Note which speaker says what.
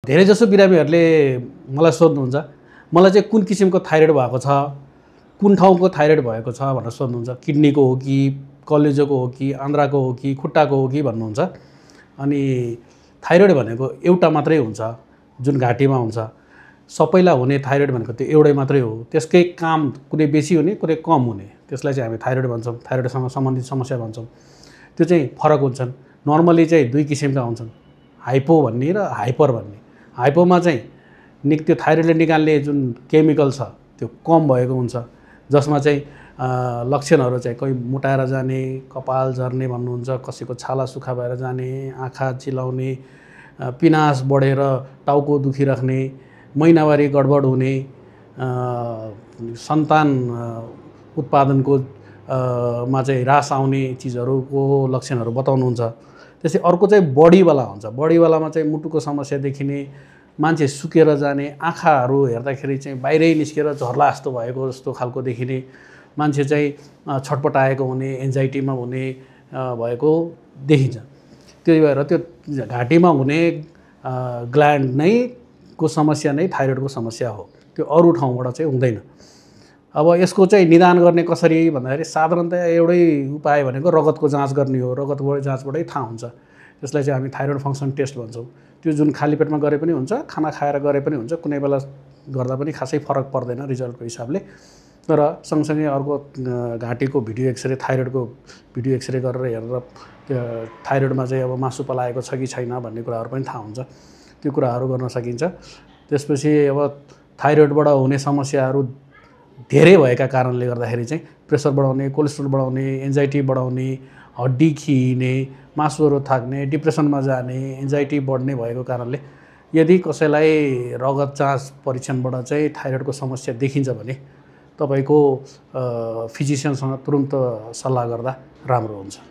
Speaker 1: धेरैजसो बिरामीहरूले मलाई सोध्नुहुन्छ मलाई चाहिँ कुन किसिमको थाइरोइड भएको छ, कुन ठाउँको थाइरोइड भएको छ भनेर सोध्नुहुन्छ। किडनीको हो कि, कलेजोको हो कि, आन्द्राको हो कि, खुट्टाको हो कि भन्नुहुन्छ। अनि थाइरोइड भनेको एउटा मात्रै हुन्छ जुन घाँटीमा हुन्छ। सबैलाई हुने थाइरोइड भनेको त्यो एउटै मात्रै हो। त्यसकै काम कुनै बेसी हुने, कुनै कम हुने, त्यसलाई चाहिँ हामी थाइरोइड भन्छौँ, थाइरोइडसँग सम्बन्धित समस्या भन्छौँ। त्यो चाहिँ फरक हुन्छन्। नर्मली चाहिँ दुई किसिमका हुन्छन्, हाइपो भन्ने र हाइपर भन्ने। हाइपोमा चाहिँ त्यो थाइरोइडले निकाल्ने जुन केमिकल छ त्यो कम भएको हुन्छ, जसमा चाहिँ लक्षणहरू चाहिँ कोही मोटाएर जाने, कपाल झर्ने भन्नुहुन्छ, कसैको छाला सुक्खा भएर जाने, आँखा चिलाउने, पिनास बढेर टाउको दुखिराख्ने, महिनावारी गडबड हुने, सन्तान उत्पादनको मा चाहिँ ह्रास आउने चिजहरूको लक्षणहरू बताउनुहुन्छ। त्यसै अर्को चाहिँ बडीवाला हुन्छ। बडीवालामा चाहिँ मुटुको समस्या देखिने, मान्छे सुकेर जाने, आँखाहरू हेर्दाखेरि चाहिँ बाहिरै निस्केर झर्ला जस्तो भएको जस्तो खालको देखिने, मान्छे चाहिँ छटपटाएको हुने, एन्जाइटीमा हुने भएको देखिन्छ। त्यही भएर त्यो घाँटीमा हुने ग्ल्यान्ड नै को समस्या नै थाइरोइडको समस्या हो, त्यो अरू ठाउँबाट चाहिँ हुँदैन। अब यसको चाहिँ निदान गर्ने कसरी भन्दाखेरि साधारणतया एउटै उपाय भनेको रगतको जाँच गर्ने हो। रगतको जाँचबाटै थाहा हुन्छ। त्यसलाई चाहिँ हामी थाइरोइड फङ्सन टेस्ट भन्छौँ। त्यो जुन खाली पेटमा गरे पनि हुन्छ, खाना खाएर गरे पनि हुन्छ, कुनै बेला गर्दा पनि खासै फरक पर्दैन रिजल्टको हिसाबले। तर सँगसँगै अर्को घाँटीको भिडियो एक्सरे, थाइरोइडको भिडियो एक्सरे गरेर हेरेर त्यो थाइरोइडमा चाहिँ अब मासु पलाएको छ कि छैन भन्ने कुराहरू पनि थाहा हुन्छ। त्यो कुराहरू गर्न सकिन्छ। त्यसपछि अब थाइरोइडबाट हुने समस्याहरू धेरै भएका कारणले गर्दाखेरि चाहिँ प्रेसर बढाउने, कोलेस्ट्रोल बढाउने, एन्जाइटी बढाउने, हड्डी खिने, मासुहरू थाक्ने, डिप्रेसनमा जाने, एन्जाइटी बढ्ने भएको कारणले यदि कसैलाई रगत जाँच परीक्षणबाट चाहिँ थाइरोइडको समस्या देखिन्छ भने तपाईको फिजिसियनसँग तुरुन्त सल्लाह गर्दा राम्रो हुन्छ।